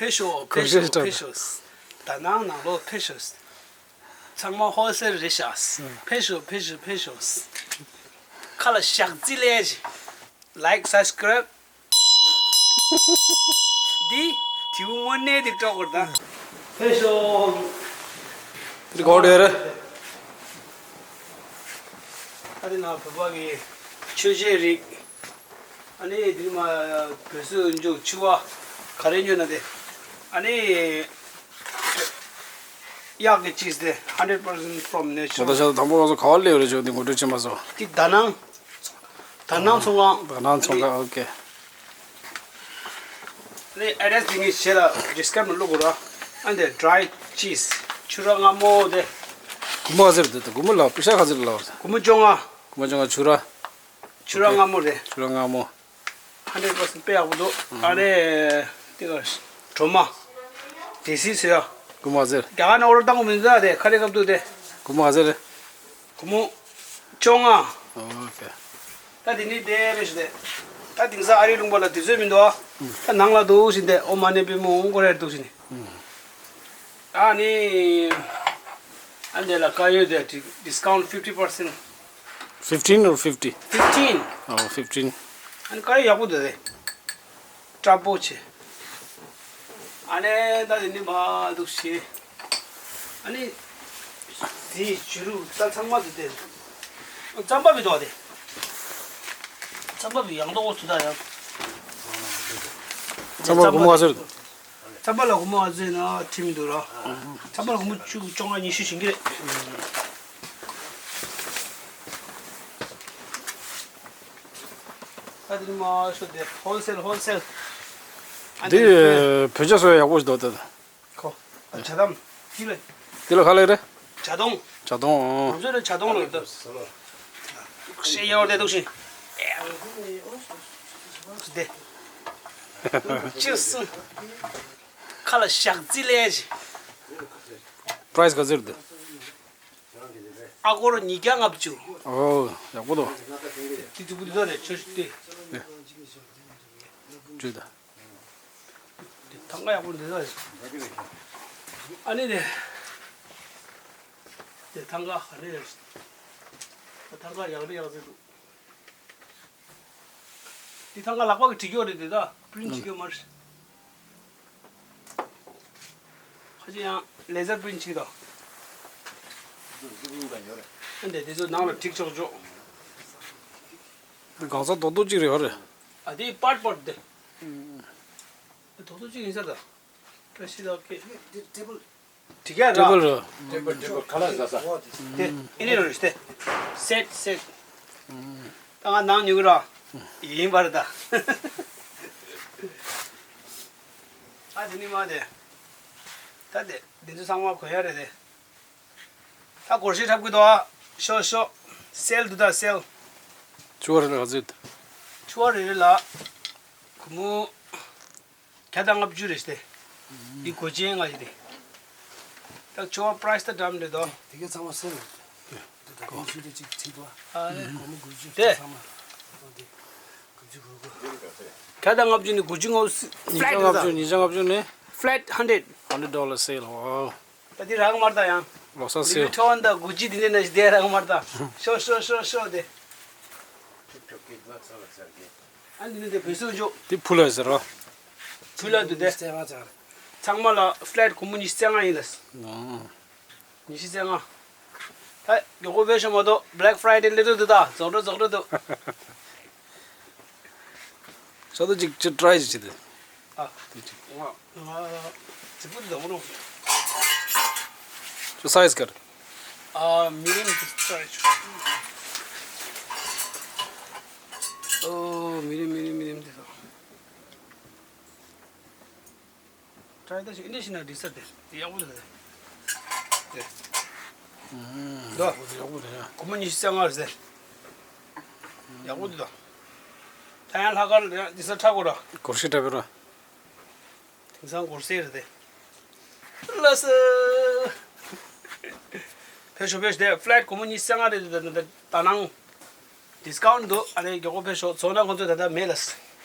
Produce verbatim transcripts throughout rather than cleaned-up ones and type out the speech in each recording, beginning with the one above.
ཕེབས་ཤོག་ཕེབས་ཤོག་ཕེབས་ཤོག་ད་ནང་ནང་ལོགས་ཕེབས་ཤོག་ཚང་མ་ཧོལ་སེལ་རེད་ཤག་ཕེབས་ཤོག་ཕེབས་ཤོག་ཕེབས་ཤོག་ཁ་ལ་ཞག་རྩི་ལས་ཅི། Like, subscribe. འདི་དེའུ་དངོས་གནས་འདི་སྤྲོ་དགོས་ད། ཕེབས་ཤོག་འདི་གོ་བདེ་རེད། ཨ་དེ་ན་བོད་པ་གི་མཆོད་ཆས་རིགས། ཨ་ནི་འདི་མ་བོད་སུ་འཇུག་ཕྱུ་པ་ག་རེ་ཉོས་ན་དེ། ཨ་ནི་གཡག་གི་ཅིས་དེ་hundred percent from nature། ང་ད་ཆ་དང་པོ་ང་ཚོ་ག་བ་སླེབས་རེད་ཆོག་འདི་ངོ་སྤྲོད་བྱེད་མ་སོང་། འདི་ད་ནང་ད་ནང་ཚོང་ཁང་། ད་ནང་ཚོང་ཁང་། ཨོ་ཀེ། ནི་ཨེ་ཌེ་སི་འདི་ངས་བྱས་ལ་ཌི་སི་ཀི་རིབ་ཤན་བླུག་དགོས་ར། ཨ་འདི་ཌི་རའི་ཅིས་ཕྱུ་ར་མངར་མོ་དེ། སྒོར་མོ་ག་ཚོད་རེད་འདུག་སྒོར་མོ་ལ་པེ་ཤ་ག་ཚོད་ལ་ལབ་རེད། སྒོར་མོ་བཅོ་ལྔ། སྒོར་མོ་བཅོ་ལྔ་ཕྱུ་ར། ཕྱུ་ར་མངར་མོ་རེད། ཕྱུ་ར་མངར་མོ། ཧན་ཌེ་རེད་པར་སེན་ཊི་དཔེ་ཡག་པོ་འདུག་ཨ་རེ། དེ་ག་གྲོ་མ། དེ་སི་ཟེར་ཡ། སྒོར་མོ་ག་ཚོད་རེད། རྒྱ་གར་ནས་ཨོ་ཌར་བཏང་དགོས་མི་འདུག་ད་དེ་ཁ་རས་སྐབས་འདུག་དེ། སྒོར་མོ་ག་ཚོད་རེད། སྒོར་མོ། བཅོ་ལྔ། ཨོ་ཁེ། ད་དེ་ནི་དེ་མེད་ཞུ་དེ། ད་དེང་སང་ཨ་རིའི་ལུང་པ་ལ་དུས་ཚོད་མི་འདུག་ཨ། ད་ནང་ལ་འདུག་ཟིན་དེ་ཨོ་མ་ནེ་པི་མོ་འོང་གོ་རེད་འདུག་ཟིན། ཨ་ནི། ཨ་འདི་ལ་དཀར་ཡོལ་དེ་ཌི་སི་ཀའུན་ཊི་fifty percent། Fifteen or fifty? Fifteen. Oh, fifteen. ཨ་ནི་དཀར་ཡོལ་ཡག་པོ་འདུག་དེ། སྐྲ་པོ་ཆེ། ཨ་ནི་ད་དེ་ནི་མ་འདུག་ཤེས། ཨ་ནི། དེའི་བྱུ་རུ་རྩྭ་ཚང་མ་དེ་དེ། རྩམ་པ་མི་འདུག་དེ། རྩམ་པ་མི་ཡང་དོག་ཚུ་ད་ཡང་། རྩམ་པ་སྒོར་མོ་ག་ཚོད་རེད། རྩམ་པ་ལ་སྒོར་མོ་ག་ཚོད་ན་ཁྲིམས་འདུག་ར། རྩམ་པ་ལ་སྒོར་མོ་བཅུ་བཅོ་ལྔ་ཉི་ཤུ་ཞིག་གི་རེད། ད་དེ་ནི་མ་ཤོད་དེ་ཧོལ་སེལ་ཧོལ་སེལ། ཨ་འདི་འདི་བོད་ཇ་བཟོ་ཡག་པོ་ཞིག་འདུག་ད། ཁོ། ཇ་དམ། ཐིག་ལེ། འདི་ལ་ག་ལབ་རེད། ཇ་དོང་། ཇ་དོང་། ང་ཚོ་ལ་ཇ་དོང་ལབ་ད། ཤེས་ཡོད་དེ་འདུག་ཤིང་། དེ། ཅི་སུ། ཁ་ལ་ཞག་རྩི་ལས་ཅི། པ་རའི་སི་ག་ཚོད་རེད། ཨ་སྒོར་ཉིས་བརྒྱ་ལྔ་བཅུ། ཨོ། ཡག་པོ་འདུག་དེ་ཅི་པུ་དེ་ད་རེད་ཆོ་ཤི་དེ། ཅུ་ད། དེ་ཐང་ག་ཡག་པོ་འདི་ལ། ཨ་ནི་དེ། དེ་ཐང་ག་ཧ་ནི་རེད། ཐང་ག་ཡག་རེད་ཡག་རེད་འདུག་དེ་ཐང་ག་ལག་པ་གི་བྲིས་ཀྱོག་རེད་དེ་ད་པི་རིན་ཊི་བྱེད་ཀྱོག་མ་རེད། ཁ་ཅིག་ཡང་ལེ་ཟར་པི་རིན་ཊི་བྱེད་ཀྱི་འདུག་ཨ་འདི་དེ་ཚོ་ནང་ལ་བྲིས་ཆོག་ཆོག་གང་ས་རྡོག་རྡོག་ཅིག་རེད་ཧ་རེད། ཨ་དེ་པར་པར་དེ། རྡོག་རྡོག་ཅིག་ཡིན་ས་ད། བཀྲ་ཤིས་ལགས་ཀྱིས། དེ་ཊེ་བལ། དེ་ག་ར། ཊེ་བལ་ར། ཊེ་བལ་ཊེ་བལ་ཁ་ལག་ཟ་ས། དེ་ཨེ་ནི་རེད་དེ། སེཊ་སེཊ། ད་ང་ནང་ཉོ་གི་ར། ཡིན་པར་ད། ཨ་དེ་ནི་མ་དེ། ད་དེ་འདི་ཚོ་ཚང་མ་གོན་ཡ་རེད་དེ། ད་སྒོར་གཞས་འཁྲབ་གི་འདུག་ཨ། ཤོ་ཤོ། སེལ་འདུག་ད་སེལ། ཕྱུ་པ་རེ་རེ་ལ་ག་ཚོད། ཕྱུ་པ་རེ་རེ་ལ། སྒོར་མོ། བརྒྱ་དང་ལྔ་བཅུ་རེད་དེ། འདི་སྒོར་གཅིག་ལྔ་ཡིན་དེ། ད་ཕྱུ་པ་པ་རའི་སི་ད་འགྲམ་རེད་དོ། དེ་ག་ཚང་མ་སེལ་རེད། དེ་ད་གོང་ཞུ་དེ་གཅིག་ཁྲིད་དོ། ཨ་ནི། སྒོར་མོ་དགུ་བཅུ་དེ། ཚང་མ། ཨོ་དེ། དགུ་བཅུ་གོ་དགུ། བརྒྱ་དང་ལྔ་བཅུ་ནི་དགུ་བཅུ་ལྔ་བཅུ། ཉིས་བརྒྱ་ལྔ་བཅུ། ཉིས་བརྒྱ་ལྔ་བཅུ་ནི། Flat hundred. Hundred dollar sale. Wow. ད་འདི་རག་མར་ད་ཡང་། ལོ་སར་སེལ། Louis Vuitton ད་Gucci འདི་འདྲ་ནས་བསྡད་རག་མར་ད། ཤོ་ཤོ་ཤོ་ཤོ་དེ། ཨ་འདི་འདི་བོད་སུ་འཇོག་དེ་ཕུ་ལ་ཟེར་རོ། ཕུ་ལ་འདུག་དེ། ཚང་མ་ལ་flat སྒོར་མོ་ཉི་ཤུ་རྩ་ལྔ་ཡིན་ལ། ཨོ། ཉི་ཤུ་རྩ་ལྔ། ད་མགྱོགས་པོ་བེད་ཤོག་མ་གཏོགས་Black Friday སླེབས་འདུག་ད་རྫོགས་འགྲོ་རྫོགས་འགྲོ་འདུག་ཤ་ཏོ་གཅིག་ཅི་ཊ་རའི་ཅིག་བྱེད་དེ། ཨ། དེ་གཅིག་ང་ང་རྫིག་པོ་འདུག་ད་ངོ་། ཅོ་སའི་ཛི་ག་རེ། ཨ། མི་རིམ་དེ་ཊ་རའི་ཅོ། ཨོ། མི་རིམ་མི་རིམ་མི་རིམ་དེ་དང་། ཊ་རའི་ད་ཞིག་ཨིན་ཌི་ཤི་ན་འགྲིག་ས་དེ་དེ་ཡག་པོ་འདུག་དེ། ཨུམ། འདུག་ཡག་པོ་འདུག་ཡ། སྒོར་མོ་ཉི་ཤུ་རྩ་ལྔ་རེད་ཟེར། ཡག་པོ་འདུག་ད། ད་ཡང་ལྷག་དཀར་འདི་ས་ཁྲ་གོ་ར། སྒོར་གཞས་འཁྲབ་པའི་ར། དེང་སང་སྒོར་གཞས་རེད་དེ། ལགས་སོ། ཕེབས་ཤོག་ཕེབས་ཤོག་དེ་ཕ་ལེཊ་སྒོར་མོ་ཉི་ཤུ་རྩ་ལྔ་རེད་དེ་ད་ད་ད་ནང་། ཌི་སི་ཀའུན་ཊི་འདུག་ཨ་ནི་མགྱོགས་པོ་ཕེབས་ཤོག་བཙོང་ན་ཁོང་ཚོས་ད་ལྟ་མེད་ལགས།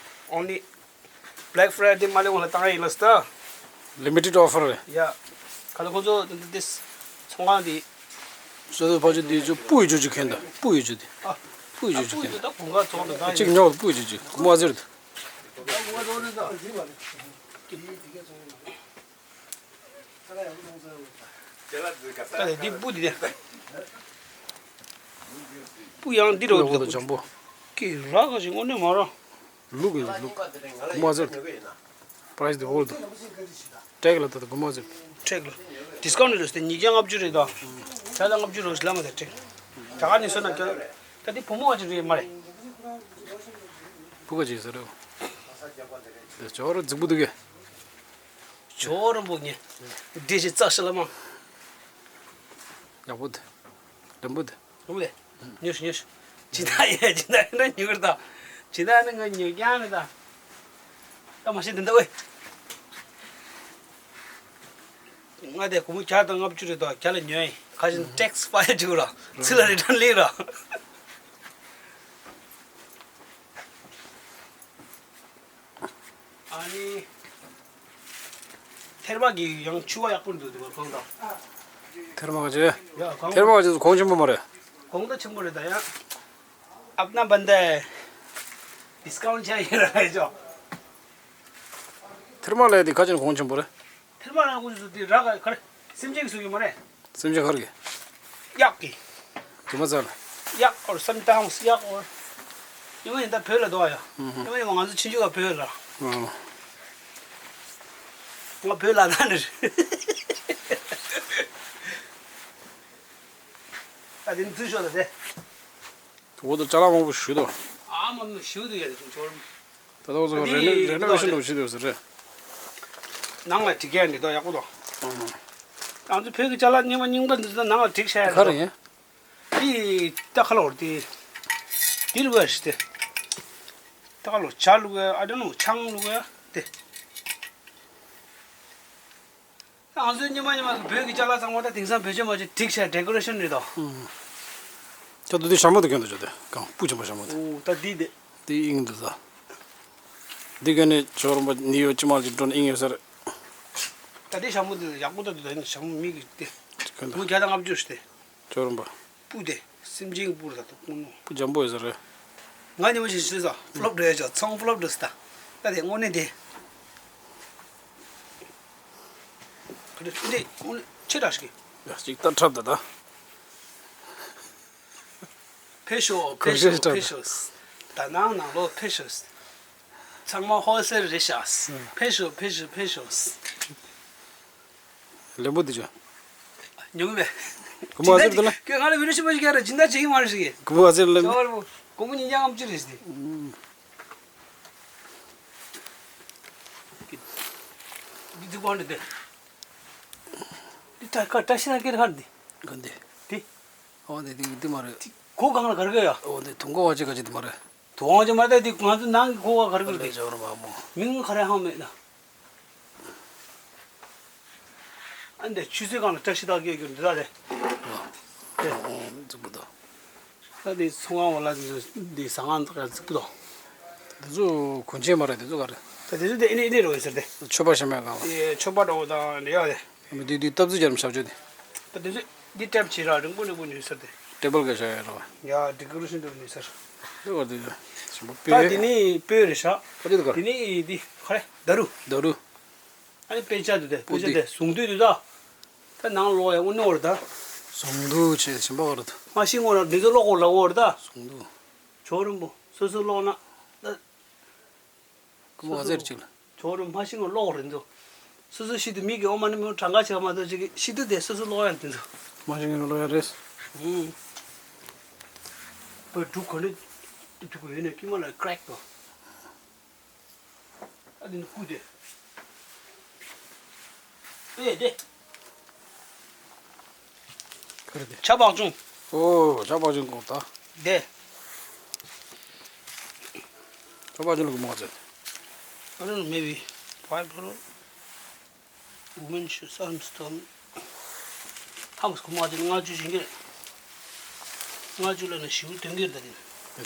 Only Black Friday མ་སླེབས་གོང་ལ་བཏང་ཡ་ཡིན་ལགས་ད། ལི་མི་ཊེཌ་ཨོ་ཕར་རེད། ཡ། ག་ལ་ཁོ་ཚོ་འདི་འདི་ཚོང་ཁང་འདི། ཤ་ཚ་ཕ་ཆུ་འདི་ཚོ་སྤུ་ཡི་ཆུ་ཅིག་ཁེན་ད་སྤུ་ཡི་ཆུ་འདི། ཨ། སྤུ་ཡི་ཆུ་ཅིག་ཁེན། ད་གོང་ཁ་ཚོང་དུ་ད་གཅིག་ཉོ་སྤུ་ཡི་ཆུ་ཅིག་གོ་མ་ཟེར་དུ། ད་འདི་སྤུ་འདི་དེ། སྤུ་ཡང་འདི་རོ་འདི་ལ་འཇམ་པོ། ཀི་རག་ག་ཞིག་དངོས་གནས་མ་རག་ལུག་ཡོད་ལུག་མ་ཟེར། པ་རའི་སི་དེ་འོར་དུ། ཀྲེག་ལ་ད་ད་གོ་མ་ཟེར། ཀྲེག་ལ། ཌི་སི་ཀའུན་ཊི་རེད་ཟེར་ཉིས་བརྒྱ་ལྔ་བཅུ་རེད་དོ། ད་ད་ལྔ་བཅུ་རོ་ཞིག་ལ་མ་ད་ཀྲེག་ད་ག་ནས་སོ་ན་ཀྱ། ད་འདི་བུ་མོ་བ་ཅིག་རེད་མ་རེད། བུ་ག་ཅིག་ཟེར་རེད། དེ་ཇོ་རུ་རྫིག་པོ་འདུག་གས། ཇོ་རུ་འབུ་ཉེ། འདི་ཞིག་ཙག་ཤི་ལ་མ། ཡག་པོ་འདུག་ལྡེམ་པོ་འདུག་ལུག་ལས། ཉོས་ཤི་ཉོས་ཤི། ཇི་ལྟར་ཡ་ཇི་ལྟར་ཡིན་ན་ཉོས་ཀྱི་རེད་ད། ཇི་ལྟར་ནི་ང་ཉོས་ཀྱང་རེད་ད། ད་མ་ཤེས་འདི་འདྲ་ཝེ། ང་དེ་སྒོར་མོ་བརྒྱ་དང་ལྔ་བཅུ་རེད་ད་བརྒྱ་ལ་ཉོས་ཡིན། ཁ་ཞིག་ཊེག་སི་ཕ་ཡ་བཅུག་ར་ཚི་ལ་རི་ཊན་ལེན་ར། ཨ་ནི། ཐེར་མ་གི་ཡང་ཆུ་བ་ཡག་པོ་འདུག་འདུག་གང་དང་། ཐེར་མ་ག་ཅེ། ཡ་གང་། ཐེར་མ་ག་ཅེ་གོང་ཆེན་པོ་མ་རེད། གོང་ད་ཆེན་པོ་རེད་ད་ཡ། ཨབ་ན་བན་དེ། ཌི་སི་ཀའུན་ཊི་ཆ་ཡིན་ར་ཡ་ཅོ། ཐེར་མ་ལས་དེ་ཁ་ཅན་གོང་ཆེན་པོ་རེད། ཐེར་མ་རང་ངོས་སུ་དེ་རག་ག་ག་རེ་སེམས་ཅན་གྱི་སུ་ཡོད་མ་རེད། སེམས་ཅན་ག་རེ་གི། གཡག་གི། དུ་མ་ཚར་ལ། གཡག་འོར་སེམས་ཏང་གཡག་འོར། ཉི་མ་ཡིན་ད་བོད་ལ་འདུག་ཡ། ཨུ་ཧུ། ཉི་མ་ཡིན་ང་ཚོ་ཆུང་ཆུང་ག་བོད་ལ། ཨུ། ང་བོད་ལ་ན་ནི་རེད། ད་དེ་ནི་འཛུལ་ཤོག་ད་དེ། འོ་ད་ཅ་ལག་མང་པོ་ཞུ་དོ། ཨ་མ་མ་ཞུ་དུ་ཡ་དེ་ཚོ་འབྱོར། ད་ལྟ་ང་ཚོ་རེ་ནོ་རེ་ནོ་ཝེ་ཤན་འགྲོ་བྱེད་འདོད་ཟེར་རེད། ནང་ལ་འགྲིག་ཡ་འདི་དོ་ཡག་པོ་དོ། ང་ཚོ་བོད་ཀྱི་ཅ་ལག་རྙིང་པ་རྙིང་པ་འདི་ཚོ་ནང་ལ་འགྲིག་ཤ་ཡ་ག་རེ་ཡིན། འདི་ད་ཁ་ལོར་འདི། འདིར་ཝེ་ཤི་སྟེ། ད་ཁ་ལོར་ཇ་བླུགས་ཡ་ཨ་ད་ནུ་ཆང་བླུགས་ཡ་སྟེ། ང་ཚོའི་ཉི་མ་ཉི་མ་གི་བོད་ཀྱི་ཅ་ལག་ཚང་མ་ད་དེང་སང་བེད་སྤྱོད་མ་བྱེད་འགྲིག་བྱས་ཌེ་ཀོ་རེ་ཤན་རེད་དོ། ཨུམ། ད་དུ་དེ་ཞྭ་མོ་དེ་གྱོན་དུ་བྱོས་ཏེ་གང་སྤུ་ཆེན་པོ་ཞྭ་མོ་དེ། ཨོ་ད་འདི་དེ། དེ་ཨིང་འདུག་ས། འདི་ག་ནས་ཇོ་རོམ་པ་ནི་ཡོད་ཅི་མ་ཅིག་འགྲོ་ན་ཨིང་ཡོད་ས་རེད། ད་དེ་ཞྭ་མོ་དེ་ཡག་པོ་ད་དུ་ད་ནི་ཞྭ་མོ་མི་གི་དེ། གྱོན་དུ། མི་བརྒྱ་དང་ལྔ་བཅུ་ཞིག་དེ། ཇོ་རོམ་པ། སྤུ་དེ། སེམས་ཅན་སྤུ་ར་ད་ཀུན་ནོ། སྤུ་འཇམ་པོ་ཡོད་ས་རེད། ང་ཉི་མ་ཞིག་ཤི་ས་ཕློབ་འགྲོ་ཡ་ཅག་ཚང་ཕློབ་འགྲོ་ས་ད། ད་དེ་དངོས་གནས་དེ། ག་དེ་ཚུན་དེ་དངོས་གནས་ཆེ་དྲགས་ཤིག་ཡ་ཅིག་ལྟ་འཁྲབ་ད་ད། ཕེབས་ཤོག་ཕེབས་ཤོག་ཕེབས་ཤོག་ད་ནང་ནང་ལོགས་ཕེབས་ཤོག་ཚང་མ་ཧོལ་སེལ་རེད་ཤག་ཕེབས་ཤོག་ཕེབས་ཤོག་ཕེབས་ཤོག་ལེན་པོ་འདི་ཅོ། ཉོ་གི་མེད། ཀུ་མོ་ཨ་ཟེར་དུ་ལ། ཁྱོད་ང་ལ་བི་ཌིའོ་ཤི་མ་ཞིག་ཡ་ར་སྦྱིན་བདག་བྱེད་ཀྱི་མ་རེད་ཟེར་གི། ཀུ་མོ་ཨ་ཟེར་ལ། ཅོ་བར་པོ་སྒོར་མོ་ཉིས་བརྒྱ་ལྔ་བཅུ་རེད་ཟེར་ཏེ། འདི་འདི་གོ་འདི་འདི། འདི་ད་ཁ་བཀྲ་ཤིས་ལྷ་སྐལ་ཁར་འདི། ག་འདི། འདི། ཨོ་འདི་འདི་འདི་མ་རེད། འདི་གོ་གང་ལ་གར་གི་ཡ། ཨོ་འདི་དུང་གོ་བ་ཅི་ག་ཅི་འདི་མ་རེད། དུང་གོ་བ་ཅི་མ་རེད་འདི་ང་ཚོ་ནང་གི་གོ་བ་གར་གི་རེད། ཨོ་འདི་ཇོ་རོམ་པ་མོ། མིང་ག་རེ་ཧང་མེད་ན། ཨ་འདི་ཆུ་ཚོད་གང་ལ་བཀྲ་ཤིས་རྟགས་བརྒྱད་གྱུར་འདི་དག་རེད། ཨོ་འཛུགས་པ་དང་། ད་འདི་ཚོང་ཁང་བ་ལ་འདི་འདི་ཟ་ཁང་འཛུགས་པ་དང་། འདི་ཚོ་གོན་ཆས་མ་རེད་འདི་ཚོ་ག་རེད། ད་འདི་ཚོ་འདི་ཨེ་ནི་ཨེ་ནི་རོ་ཡིན་ཟེར་ཏེ། མཆོད་པ་བཤམས་ཡ་གང་ལ། ཨེ་མཆོད་པ་འདྲ་བོ་དང་འདི་ཡ་རེད། མི་འདི་འདི་སྟབས་རྩིས་རྒྱབ་ཞབས་ཕྱི་འདི། ད་འདི་ཚོ་འདི་ཊེབ་བྱེད་ར་རིང་པོ་རིང་པོ་ནུས་ཟེར་ཏེ། ཊེ་བལ་ག་ཤ་ཡ་རོ། ཡ་ཌེ་ཀོ་རེ་ཤན་འདྲ་བོ་ནུས་ཟེར། འདི་ག་འདི་ཞིམ་པོ་ད་དཔེ། འདི་ནི་སྤོས་རེད་ཤག་ཨ་ཅེ་འདི་ག་འདི་ནི་འདི་ག་རེ་ད་རུ། ད་རུ། ཨ་ནི་དཔེ་ཆ་འདུག་སྟེ་དཔེ་ཆ་དེ་ཟུང་དུས་འདུག་ད། ད་ནང་ལོག་ཡ་དངོས་གནས་འོར་ད། ཟུང་དུ་ཆེ་ཞིམ་པ་འོར་ད། མ་ཤི་ངོ་ལ་འདི་ཚོ་ལོག་འོར་ལ་འོར་ད། ཟུང་དུ། ཇོ་རིན་པོ་སོ་སོ་ལོག་ན། ད། ཀུ་མོ་ཨ་ཟེར་ཅིག་ལ། ཇོ་རིན་མ་ཤི་ངོ་ལོག་འོར་འདུག་སོ་སོ་ཤི་དུ་མི་གི་ཨོ་མ་ནི་མི་གྲངས་ཀ་ཆེ་བ་མ་གཏོགས་ཅིག་ཤི་དུ་དེ་སོ་སོ་ལོག་ཡ་འདི་འདུག་མ་ཤི་ངོ་ལོག་ཡ་རེད། ཨུམ། བོད་འབྲུག་གོ་ནི་འདུག་ཡོད་ནས་ཀི་མ་ལ་ཀྲེག་དོ། ཨ་འདི་ནི་སྐུ་དེ། ཨེ་དེ། ག་རེ་དེ། ཆ་པག་ཅུང་། ཨོ་ཆ་པག་ཅུང་གོ་ད། དེ། ཆ་པག་ཅུང་ལ་གོ་མ་ཚད། I don't know, maybe five dollar. Women shoes, armstrong. ཧམ་སྐུ་མ་དེ་ལྔ་བཅུ་བྱིན་གྱི་རེད། ལྔ་བཅུ་ལ་ནི་ཞིའུ་དོན་གྱི་རེད་ད་དེ།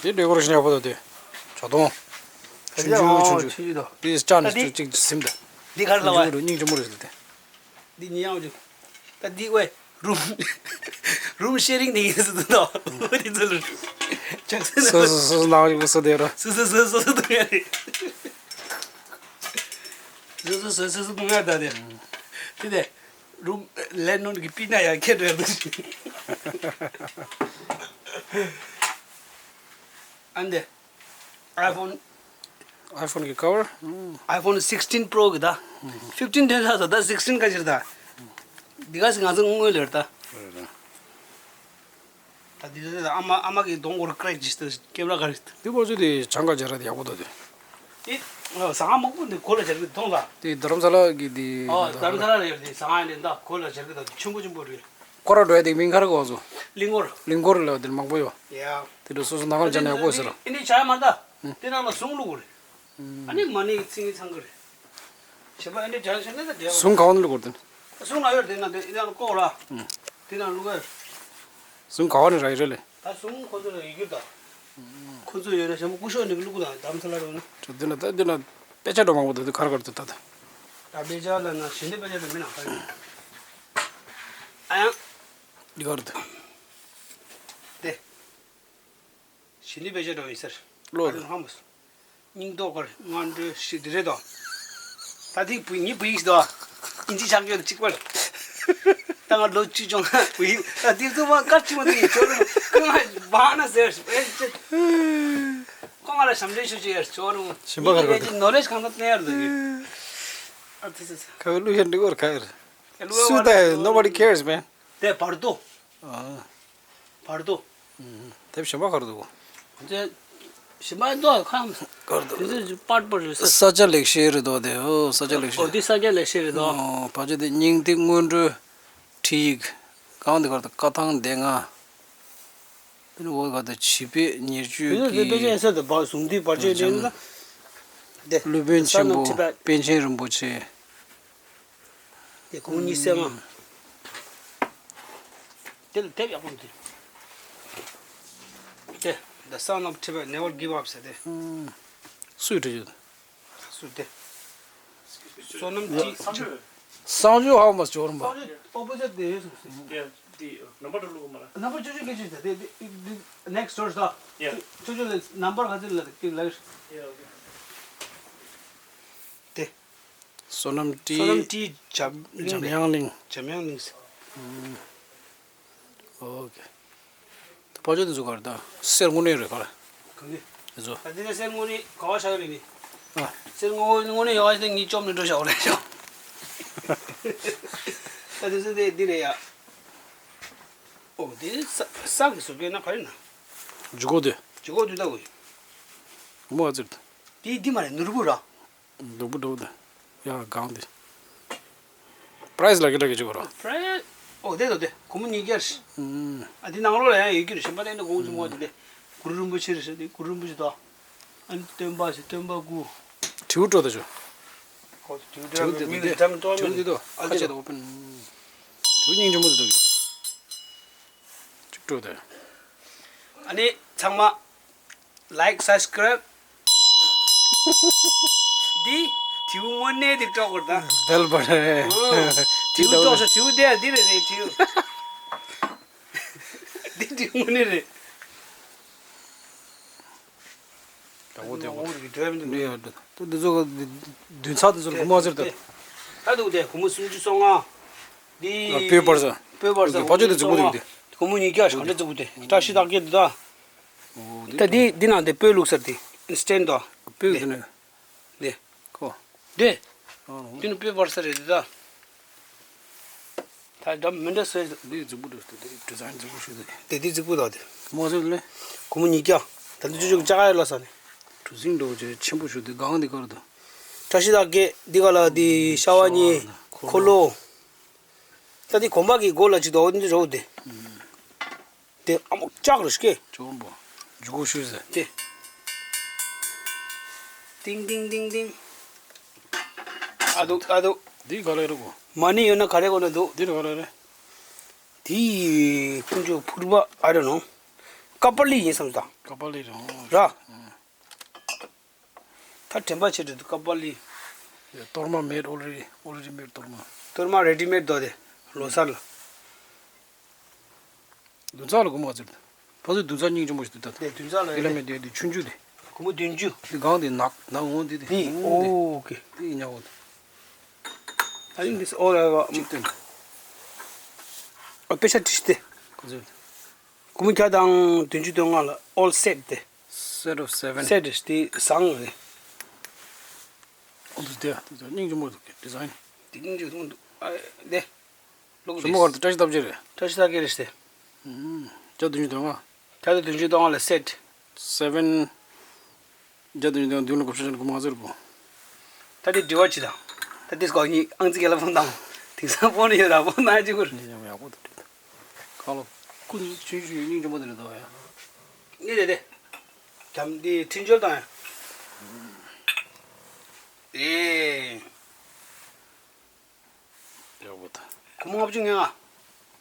དེ་ཌེ་ཀོ་རེ་ཤན་ཡག་པོ་འདུག་དེ། ཇ་དོང་། ཆུང་ཆུང་ཆུང་ཆུང་། ཆུང་ཆུང་དང་། དེ་ཅ་ནི་ད་དེ་ཅིག་ཅིག་ཟིམ་ད། འདི་གར་ལ་བ། སྙིང་རྗེ་མོ་རེད་དེ། འདི་ཉི་ཡང་འཇུ། ད་འདི་ཝེ། རུམ། རུམ་ཤེ་རིང་འདི་ཡིན་སུ་དུ་དོ། འདི་ཚོ་ལུ། ཆགས་སེ་སོ་སོ་སོ་སོ་ནང་ཡོད་སོ་དེ་རོ། སོ་སོ་སོ་སོ་སོ་དུ་ཡ་རེད། སོ་སོ་སོ་སོ་སོ་དུ་ཡ་ད་དེ། དེ་དེ། རུམ། ལེན་ནོན་གི་པི་ན་ཡ་ཁེ་རེད་དུ། ཨན་དེ། iPhone iPhone གི་cover iPhone sixteen Pro གི་ད། fifteen དེ་ད་ད་sixteen ག་ཅིར་ད། འདི་ག་སི་ང་ཚོ་དངོས་ལེར་ད། ད་འདི་ད་ཨ་མ་ཨ་མ་གི་གདོང་སྐོར་crack ཇི་ལྟར་ཀེམ་ར་ག་རེད། འདི་ཁོ་ཚོ་དེ་བྱང་ག་ཇ་ར་དེ་ཡག་པོ་ད་དེ། དེ་ཟ་ང་མང་པོ་འདི་གོ་ལ་ཇ་ར་གི་མཐོང་ད། དེ་རྡ་རམ་ས་ལ་གི་དེ། ཨོ་རྡ་རམ་ས་ལ་རེད་དེ་ཟ་ང་ཡིན་ད་གོ་ལ་ཇ་ར་གི་ད་ཆེན་པོ་ཆེན་པོ་རེད། སྐོར་ར་འགྲོ་ཡ་དེ་མིང་ག་རེ་གོ་ཚོ། གླིང་སྐོར། གླིང་སྐོར་ལ་དེ་མང་པོ་ཡོད། ཡ། དེ་འདྲ་སོ་སོ་ནང་ལ་ཇ་ན་ཡག་པོ་ཟེར། ཨ་ནི་ཇ་ཡ་མ་ད། དེ་ནང་ལ་ཟུང་བླུག་དགོས་རེད། ཨ་ནི་མ་ཎི་ཚིག་ཚང་གི་རེད། བྱེད་པ་ཨ་ནི་ཇ་ཡ་ཤ་ན་ད་འདྲ། ཟུང་ག་བ་ནས་བླུག་དགོས་དེ། ཟུང་ལ་ཡོད་དེ་ན་དེ་ནང་ལ་ཀོག་ར། དེ་ནང་བླུག་གི། ཟུང་ག་བ་ནས་ར་ཡི་རེད་ལེ། ད་ཟུང་ཁོ་ཚོ་ལ་ཡི་གེ་ད། ཁོ་ཚོ་ཡོད་ན་ཞྭ་མོ་སྐུ་ཞབས་ནས་བླུག་གི་ད་དམ་ཚ་ལ་རོ་ན། ཅོ་འདི་ན་ད་འདི་ན་དཔེ་ཆ་འགྲོ་མང་པོ་འདུག་དེ་གར་གར་དུ་ད་ད། ད་དཔེ་ཆ་ལ་ན་ཞི་འདི་དཔེ་ཆ་ལ་མི་ན་ཁ་ཡོད། ཨ་ཡང་། འདི་གར་དུ། དེ། ཞི་ནི་བེ་ཅ་འགྲོ་ཡིན་ཟེར། བློ་ཨ་རི་ཧམ་སྙིང་སྟོབས་གར་ང་འགྲོ་ཞིག་དེ་རེད་དོ། ད་ཐིག་བུ་ཉི་བུ་ཡིག་དོ། ཨིན་ཅི་ཆག་ཡོད་ཅིག་པར། ད་ང་ལོ་བཅུ་བཅོ་ལྔ་བུ་ཡིག་ད་དེ་ཚོ་མ་དཀར་ཆི་མ་དེ་ཡིན་ཆོག་རུང་ཁོ་ང་བག་ན་ཟེར་ཨེ་ཅི། ཁོ་ང་ལ་ཞབས་འདྲེན་ཞུ་ཅི་ཡར་ཆོག་རུང་ཞིམ་པ་གར་གར་ཨེ་ཅི་ནོ་ལེཇ་གང་ད་ནས་ཡར་འདུག་གི། ཨ་ཙི་ཙི་ཙི། ཁ་བའི་ལུས་ཡར་འདྲི་གོར་ཁ་ཡར། ལུས་སུ་ད་nobody cares man། དེ་བར་དོ། ཨ། བར་དོ། དེབ་གཞན་པ་ག་རེ་འདུག་དེ་གཞན་པ་འདུག་ཁམས། ག་རེ་འདུག་དེ་ཚོ་པར་པར་རེད་ས། ས་སྐྱ་ལེགས་བཤད་རེད་དོ་དེ། ཨོ་ས་སྐྱ་ལེགས་ཨོ་བཤད། དེ་ས་སྐྱ་ལེགས་བཤད་རེད་དོ། ཨོ་བར་ཆད་དེ་སྙིང་ཐིག་སྔོན་འགྲོའི་ཁྲིད་ཡིག་གང་དེ་གར་དུ་བཀའ་ཐང་སྡེ་ལྔ། དེ་ནི་འོ་ག་དུ་བྱིས་པའི་ཉེར་སྤྱོད་དེ་ཚོ་དེ་དཔེ་ཀྱི་ཆ་ཡིན་ས་དེ་བར་ཟུང་དུས་བར་ཆད་ལེན་ན། དེ་སློབ་དཔོན་ཆེན་པོ་པཎ་ཆེན་རིན་པོ་ཆེ། དེ་ཁོང་གཉིས་སེ་མ། དེ་ལ་དེབ་ཡག་པོ་འདུག་དེ། The Sound of Tibet Never Give Up ཟེར་དེ། སུས་བྲིས་ཡོད། སུ་དེ། བསོད་ནམས་ཏི། གསང་སྤྱོད་ཧ་མ་སྐྱོར་མ། གསང་སྤྱོད་ཨོ་པོ་ཟེར་དེ་ཡོད་སོང་ཟེར། དེ་དེ་ནམ་བར་དུ་བླུག་མ་ལ། ནམ་བར་ཅོ་ཅོ་སྐད་ཆ་དེ་དེ་next door ད། ཅོ་ཅོ་ལ་ནམ་བར་ག་ཚོད་ལ་དེ་ལ། དེ། བསོད་ནམས་ཏི། བསོད་ནམས་ཏི་འཇམ་འཇམ་དབྱངས་གླིང་། འཇམ་དབྱངས་གླིང་། ཨོ་ཀེ། ད་ཕ་ཆོས་དེ་ཚོ་ག་རེ་ད་གསེར་དངོས་གནས་རེད་ག་རེ། གང་གི། དེ་ཚོ། ད་དེ་ནས་གསེར་དངོས་གནས་ག་བ་ཆགས་རེད་ནི། ཨ། གསེར་དངོས་དངོས་གནས་ཡོད་ཨ་དེ་ངའི་བཅོམ་ནས་འགྲོ་བཞག་རེད་ཤག་ད་དེ་ཚོ་དེ་འདི་རེད་ཡ། ཨོ་དེ་ས་ས་གི་ཟུར་གས་ན་ག་རེ་ན། ཇུ་གོ་དེ། ཇུ་གོ་དུས་ད་གོ། མོ་ཨ་ཙིར་ད། དེ་འདི་མ་རེད་ནོར་བུ་ར། སྡུག་པོ་འགྲོ་དེ། ཡ་གང་དེ། པ་རའི་སི་ལ་གི་འདྲ་གི་ཅིག་གོ་ར། པ་རའི་སི། ཨོ་དེ་དོ་དེ་སྒོར་མོ་ཉིས་བརྒྱ་རེད། ཨ་དེ་ནང་ལོགས་ལ་ཡང་ཡོད་ཀྱི་རེད་གཞན་པ་དེ་ནི་གོང་ཆེན་མོ་དེ་དེ། གུ་རུ་རིན་པོ་ཆེ་རེད་ཟེར་དེ་གུ་རུ་རིན་པོ་ཆེ་དོ། ཨ་ནི་སྟོན་པ་ཟེར་སྟོན་པ་སྐུ། དྲིལ་བུ་སྤྲོ་དེ་ཆོ། ཨོ་དེ་དྲིལ་བུ་དྲིལ་བུ་དེ་མི་དེ་དེ་འགྲམ་ཏོ་དྲིལ་བུ་དེ་དོ་ཨ་ཁ་ཅེ་དོ་ཨོ་པན། དྲིལ་བུ་སྙིང་རྗེ་མོ་དེ་དོ། ཅིག་སྤྲོ་དེ། ཨ་ནི་ཚང་མ། Like, subscribe. འདི། དྲིལ་བུ་དངོས་གནས་འདི་སྤྲོ་དགོས་ད། bell button རེད། ཨོ། དྲིལ་བུ་སྤྲོ་ས་དྲིལ་བུ་དེ་འདི་རེད་རེད་དྲིལ་བུ། འདི་དྲིལ་བུ་དངོས་གནས་རེད། ད་འོ་དེ་འོ་དེ་འདྲ་མི་འདུག་འདི་ཡ་འདི་འདི་ཚོ་འདི་བདུན་ཚར་འདི་ཚོ་ལ་སྒོར་མོ་ཨ་ཙིར་ད། ད་འདུག་དེ་སྒོར་མོ་སུམ་ཅུ་སོ་ལྔ། འདི། སྤོས་པར་ས། སྤོས་པར་ས། ཕ་ཆོས་དེ་རྫིག་པོ་འདུག་དེ། སྒོར་མོ་ཉིས་བརྒྱ་ཞིག་ག་འདྲ་རྫིག་པོ་དེ། བཀྲ་ཤིས་རྟགས་བརྒྱད་འདི་ད། ད་འདི་འདི་ནང་དེ་སྤོས་བླུགས་ས་དེ། ཨིན་སི་ཊན་ཊི་དོ། སྤོས་དེ་ནི། འདི། ཁོ། འདི། ཨོ། འདི་ནི་སྤོས་པར་ས་རེད་འདི་ད། ད་འདྲ་མི་འདྲ་སོས། འདི་རྫིག་པོ་འདུག་སྟེ་འདི་ཌི་ཛའིན་རྫིག་པོ་ཞིག་འདུག་དེ་འདི་རྫིག་པོ་དང་དེ། མོ་ཟེར་ལེ། སྒོར་མོ་ཉིས་བརྒྱ། ད་འདི་ཅོ་ཅོ་ཅག་ཡ་ལ་ས་ནི། གྲུ་གཟིངས་འདྲ་བོ་ཅིག་ཆེན་པོ་ཞིག་འདུག་སྒང་འདི་ཀར་དུ། བཀྲ་ཤིས་རྟགས་བརྒྱད་འདི་ག་ལ་འདི་ཤ་བ་གཉིས་འཁོར་ལོ། ད་འདི་གོམ་པ་གི་སྒོ་ལ་ཅིག་འདུག་འདི་རོ་དེ། དེ་ཨ་མོ་ལྕགས་རེད་ཤག་ཇོ་བོ་འཇུ་གུ་ཤུ་ཟེར། དེ། ཏིང་ཏིང་ཏིང་ཏིང་། ཨ་དུ་ཨ་དུ། འདི་ག་རེ་རེད་གོ། མ་ཎི་ཡོད་ན་ག་རེ་གོ་ན་འདུག་འདི་ག་རེ་རེད། དེ་ཀུན་སྤྱོད་ཕུར་པ་I don't know། ཀ་པ་ལི་ཡིན་བསམ་ད། ཀ་པ་ལི་རེད་ཧོ། ར། ད་དྲན་པ་ཆེ་འདྲ་འདུག་ཀ་པ་ལི། གཏོར་མ་མེད། already already made གཏོར་མ། གཏོར་མ་ready made འདུག་དེ། ལོ་གསར་ལ། བདུན་ཚར་ལ་སྒོར་མོ་ག་ཚོད། ཕ་ཚོད་བདུན་ཚར་སྙིང་རྗེ་མོ་ཞིག་འདུག་ད། དེ་བདུན་ཚར་ལ་དེ་ལ་མེད་དེ་དེ་ཆུང་ཆུང་དེ། སྒོར་མོ་བདུན་ཅུ། དེ་གང་དེ་ནག་ནག་འོང་དེ་དེ། དེ་འོང་དེ། ཨོ་ཨོ་ཁེ། དེ་ཉག་འོང་དེ། I think this all I got. གཅིག་སྟོན། ཨ་པེ་ཤ་ཏི་ཤི་དེ། ག་ཚོད། སྒོར་མོ་བརྒྱ་དང་བདུན་ཅུ་དོན་ལྔ་ལ། all set དེ། Set of seven. Set དེ་བཟང་རེད། འོ་འདུག་དེ་འདུག་དེ་སྙིང་རྗེ་མོ་འདུག་ཌི་ཛའིན། དེ་སྙིང་རྗེ་མོ་འདུག་ཨ་དེ། ལོག་ཇོ་མོ་གར་དུ་བཀྲ་ཤིས་རྟགས་བརྒྱད་རེད། བཀྲ་ཤིས་རྟགས་བརྒྱད་རེད་དེ། ཨུམ། བརྒྱ་བདུན་ཅུ་དོན་ལྔ། བརྒྱ་དང་བདུན་ཅུ་དོན་ལྔ་ལ་set. Seven. བརྒྱ་དང་བདུན་ཅུ་དོན་ལྔ་ལ་སྒོར་མོ་ལྔ་བརྒྱ་ཟེར་བོ། ད་དེ་འབྲེལ་བ་ཅི་དང་། ད་དེ་སྐོར་གཉིས་ཨང་རྩིས་རྒྱལ་ལ་ཕོན་དང་། དེང་སང་ཕོན་ཡོད་ར་ཕོན་ན་ཅི་གུར། ཉེ་ཉམས་ཡག་པོ་འདུག་ཁ་ལོ། ཀུན་ཆུང་ཆུང་སྙིང་རྗེ་མོ་དེ་རེད་དོ་ཡ། ངས་དེ་དེ། གམ་དེ་འཕྲིན་བཅོལ་དང་ཡ། ཨེ། ཡག་པོ་ད། སྒོར་མོ་ལྔ་བཅུ་ང་ལྔ།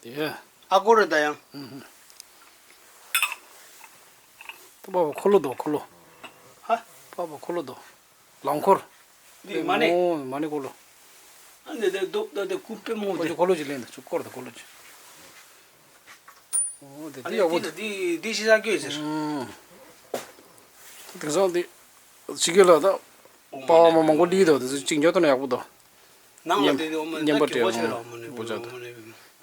དེ། ཨ་སྒོར་རེད་ད་ཡང་། ཨུ་ཧུ། ད་པགས་པ་འཁོར་ལོ་དོ་འཁོར་ལོ། ཧ། པགས་པ་འཁོར་ལོ་དོ། རླངས་འཁོར། འདི་མ་ཎི། ཨོ་མ་ཎི་འཁོར་ལོ། ཨ་འདི་འདི་འདུག་ད་འདི་ཀུན་དཔེ་མོ་འཁོར་འདི། འཁོར་ལོ་ཅིག་ལེན་ད་ཆུ་འཁོར་ད་འཁོར་ལོ་ཅིག་ཨོ་དེ་ཨ་འདི་ནི་ཡག་པོ་འདི་འདུག་འདི་འདི་ཤི་ས་སྐྱོད་ཟེར། ཨུམ། དེང་སང་འདི་ཕྱི་རྒྱལ་ལ་ད་པགས་པ་མ་མང་པོ་ལི་དོ་དེ་ཚོ་གཅིག་ཉོ་ཐུབ་ན་ཡག་པོ་འདུག་ནང་ལ་ཉམས་དེ་འོ་མ་ཉམས་པ་ད་སྐྱོ་པོ་སྤྲད་ཆེ་ར་འོ་མ་ནི་འོ་ཅག་ད། འོ་མ་ནི།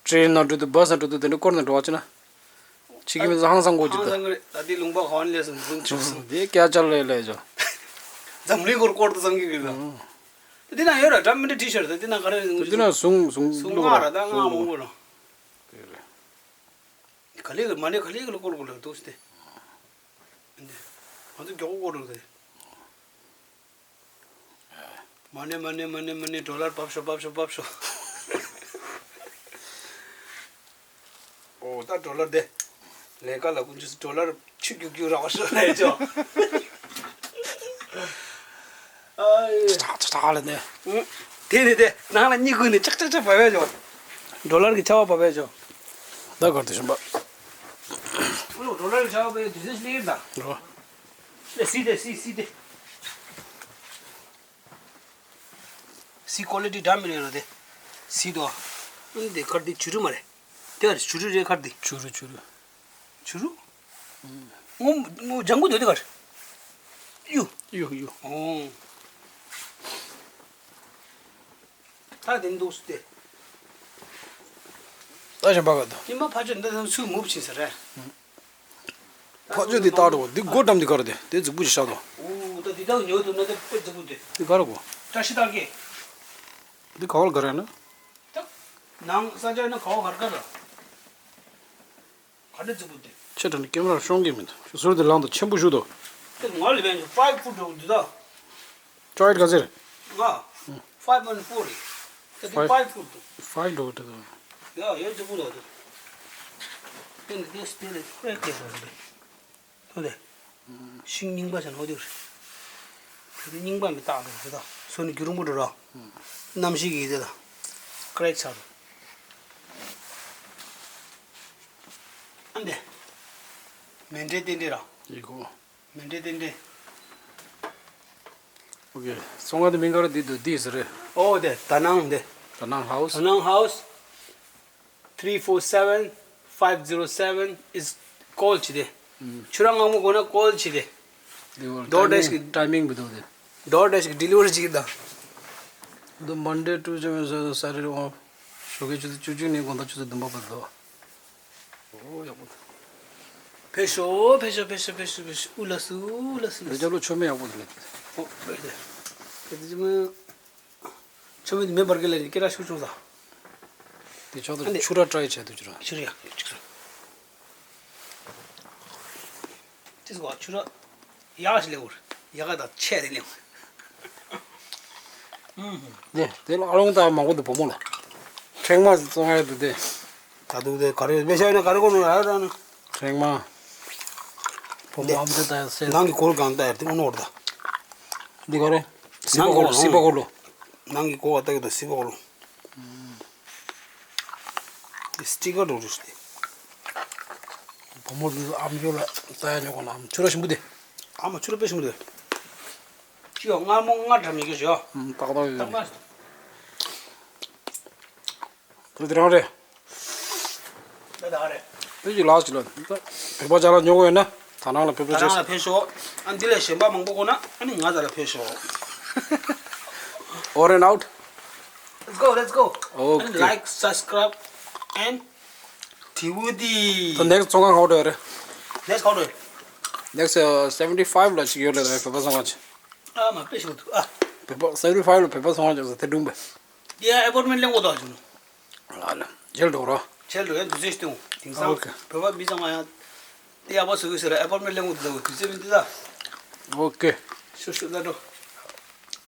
ཊེན་ནང་འགྲོ་དུས་བྷ་སི་ནང་འགྲོ་དུས་དེ་འདྲ་སྐོར་ནས་འགྲོ་བ་ཅི་ན། ཕྱི་རྒྱལ་མི་ཚོ་ཧང་སང་གོ་ཅིག་ད། ཧང་སང་གི་རེད། ད་དེ་ལུང་པ་གང་ལས་སམ་ཟུང་ཆུག་སོང་། དེ་སྐད་ཆ་ལས་ལས་ཅོ། འཛམ་གླིང་སྐོར་སྐོར་དུ་བསམ་གི་རེད་ད། ཨང་། ད་དེ་ན་ཡོད་ར་འདྲ་མི་འདྲ་ཊི་ཤར་ད་དེ་ན་ག་རེ་ད་དེ་ན་ཟུང་ཟུང་ཟུང་ལོག་ང་ར་ར་ད་ང་ཟུང་མང་པོ་ལོག་ར། དེ་རེད། ག་ལེ་གི་མ་ནེ་ག་ལེ་གི་ལ་སྐོར་སྐོར་ལ་འདུག་སྟེ། ང་ཚོ་མགྱོགས་པོ་སྐོར་འགྲོ་དེ། མ་ནེ་མ་ནེ་མ་ནེ་མ་ནེ་ཌོ་ལར་བབས་ཤོག་བབས་ཤོག་བབས་ཤོག་ཨོ་ད་ཌོ་ལར་དེ། ལས་ཀ་ལ་ཀུན་སྤྱོད་ཌོ་ལར་ཆུ་རྒྱུག་རྒྱུག་རག་པ་ཤོག་ལས་ཆོག་ཨ་ཡེ། ཆག་ཆག་ཆག་ལ་ནས། ཨུ། དེ་དེ་དེ་ནང་ལ་གཉིད་ཁུག་ནས་ཅག་ཅག་ཅག་བབས་ཡ་ཆོག་ཌོ་ལར་གི་ཆར་པ་བབས་ཡ་ཆོག་ད་གར་དུ་ཞིམ་པ། ཨུ་ལོ་ཌོ་ལར་གི་ཆར་པ་བབས་ཡ་དུས་ཚོད་ཞིག་ལེགས་ད། རོ། ལས་སི་དེ་སི་སི་དེ། སི་ཀོ་ལི་ཊི་འདྲ་མི་རེད་རོ་དེ། སི་དོ། ཨ་ནི་དེ་ཁར་དེ་བྱུ་རུ་མ་རེད། དེ་ཨ་རེད་བྱུ་རུ་རེད་ཁར་དེ། བྱུ་རུ་བྱུ་རུ། བྱུ་རུ། ངོ་ངོ་ལྗང་གུ་དེ་དེ་ཁར། གཡུ། གཡུ་གཡུ། ཨོ། ད་དེ་འདུག་སྟེ། ད་གཞན་པ་ག་དང་། ཉི་མ་ཕ་ཆོས་འདི་ཚོ་ཚུར་མུབ་ཕྱིན་ས་རེད། ཕ་ཆོས་འདི་ལྟ་འགྲོ་འདི་སྒོ་འགྲམ་འདི་ག་རེ་དེ་དེ་རྫིག་པོ་ཞིག་ཤག་དོ། ཨོ་ད་འདི་དག་ཉོ་ཐུབ་ན་དེ་དཔེ་རྫིག་པོ་འདི། འདི་ག་རེ་གོ། བཀྲ་ཤིས་རྟགས་བརྒྱད། འདི་ག་བར་ག་རེ་ན། ད་ནང་ས་ཆ་ན་ག་བ་གར་ག་ར། ག་འདྲ་རྫིག་པོ་འདི། ཆེ་དྲགས་ནས་ཀེམ་ར་ཤོང་གི་མི་འདུག་ཟུར་དེ་ལང་དུ་ཆེན་པོ་ཞུ་དོ། དེ་ང་ལ་བན་ཕའིབ་ཕུཊ་འདྲ་བོ་འདི་ད། ཀྲའི་ག་ཟེར། ང་། ཕའིབ་ཕོའིན་ཕོར་རེད། དེ་དེ་ཕའིབ་ཕུཊ་འདུག་ཕའིབ་འགྲོ་གི་འདུག་ཡ་ཡ་རྫིག་པོ་འདུག་དེ་ནི་དེ་སྤེལ་ལེ་ཁོ་རེ་སྐད་ཆ་རེད། ཐོ་དེ། ཤིང་རྙིང་པ་ཟེར་ན་འོ་དེ་རེད། དེ་ནི་རྙིང་པ་མི་རྟག་འདུག་དེ་ད་སོ་ནི་རྒྱུ་རུང་པོ་འགྲོ་ར། གནམ་གཤིས་ཀྱི་དེ་ད། ཀ་རེག་ཆགས་འདུག་ཨ་འདི། མེ་འདྲའི་རྟེན་འབྲེལ་ར། ཡི་གོ། མེ་འདྲའི་རྟེན་འབྲེལ། ཨོ་ཀེ། སོང་ང་དེ་མིང་ག་རེ་འདི་འདུག་འདི་ཟེར་རེད། ཨོ་དེ་ད་ནང་འདི། ད་ནང་ཧའུ་སི། ད་ནང་ཧའུ་སི། three four seven five zero seven is call བྱེད་དེ། ཨུམ། ཁྱོད་རང་སྔ་མོ་དགོས་ན་ཀོལ་བྱེད་དེ། འདི་བར་ཌོར་ཌེཤ་གི་ཊའི་མིང་ཊའི་མིང་བི་དོ་དེ། ཌོར་ཌེཤ་གི་ཌི་ལི་ཝར་བྱེད་ཀྱི་ད། འདི་མན་ཌེ་ཊུ་སེ་ཊར་ཌེ་ཨོཕ། ཞོགས་ཀའི་ཆུ་ཚོད་བཅུ་གཅིག་ནས་དགོང་དག་ཆུ་ཚོད་བདུན་པ་བར་དུ། ཨོ་ཡག་པོ་འདུག་ཕེབས་ཤོག་ཕེབས་ཤོག་ཕེབས་ཤོག་ཕེབས་ཤོག་ཕེབས་ཤོག་ཨུ་ལ་སུ་ཨུ་ལ་སུ་ལ་སུ། རྒྱབ་ལོགས་མཆོད་མེ་ཡག་པོ་འདུག་ལེ། ཨོ་ཕེབས་ཏེ། ཕེབས་ཏེ་ཅི་མོ། མཆོད་མེ་དེ་མེ་འབར་གི་ལ་ནི་སྐད་གྲགས་ཤུགས་ཆུང་ས། དེ་ཕྱོགས་ཨ་དེ་ནི་ཆུ་ར་ཊའི་བྱས་འདུག་ཆུ་ར། ཆུ་ར་ཡག་ཅིག་སོང་། ཅི་ཟེར་བ་ཆུ་ར། ཡག་ཞིག་ལེན་དགོས། ཡག་ག་དང་ཆད་དེ་ལེན་དགོས། ཨུམ། དེ་དེ་ལ་ཨ་ལོང་ད་མང་པོ་འདུག་བུ་མོ་ལ། ཕྲེང་མ་བཙོང་ཡ་འདུག་དེ། ད་དུང་དེ་ག་རེ་མེ་ཤ་ཡིན་ན་ག་རེ་གོ་ནོ་ཡ་ད་ནི། ཕྲེང་མ། བུ་མོ་ཨམ་ཅོག་ད་ཡ་སེ། ནང་གི་སྒོར་གང་ལྟ་ཡ་དེ་མོ་ནོར་ད། འདི་ག་རེ། སི་པ་ནང་གོ་ལོ་སི་པ་གོ་ལོ། ནང་གི་སྒོ་བ་ལྟ་གི་འདུག་སི་པ་གོ་ལོ། དེ་སི་ཊི་ཀར་འགྲོ་རུ་སྟེ། བུ་མོ་འདི་ཨམ་ཅོག་ལ་ལྟ་ཡ་ཉོ་གོ་ན་ཨམ་ཆུ་ར་ཞིམ་པོ་དེ། ཨ་མ་ཆུ་ར་དཔེ་ཞིམ་པོ་དེ། ཡོ་མངར་མོ་མངར་དྲ་མི་དགོས་ཡོ། ཨུམ། ཏག་ཏག་ཡོད། ཏག་མ། དེ་དེ་རང་རེད། ད་ད་རེད། དེ་ཅིག་ལགས་ཅིག་ལ། བོད་པ་ཅག་ལ་ཉོ་དགོས་ཡོད་ན་ད་རང་ལ་ཕེབས་ད་རོགས་རང་ལ་བྱས། ཕེབས་ཤོག་ཨ་འདི་ལས་གཞན་པ་མང་པོ་དགོས་ན་ཨ་ནི་ང་ཚོ་ལ་ཕེབས་ཤོག Over and out. Let's go, let's go. Okay. And like, subscribe, and ཊི་ཝི་དེ། The next ཚོང་ཁང་ཧོ་ཊེལ་རེད། Next ཧོ་ཊེལ། Next, uh, seventy five ལ་ཅིག་ཡོད་རེད། བོད་པ་ཚོང་ཁང་ཅིག་ཨ་མ་དཔེ་ཞིག་འདུག་ཨ། བོད་པ་seventy five ལ་བོད་པ་ཚོང་ཁང་ཅིག་ཟེར་དེ་སྒྲུང་པས། དེ་ཡང་ཨེ་པོར་མེན་ཊི་ལེན་དགོས་འདུག་ཨ་ཅུང་། ཨ་ལ། མཇལ་འགྲོ་རོགས། མཇལ་འགྲོ་ཡ་འདུག་ཟེར་ཞིག་འདུག་དེང་སང་། Okay. བོད་པ་མི་ཚང་མ་ཡང་དེ་ཡག་པོ་བཟོ་གི་ཟེར་ཨེ་པོར་མེན་ཊི་ལེན་དགོས་འདུག་དུས་ཚོད་མི་འདུག་ད། Okay. ཤུ་ཤུ་ད་འགྲོ།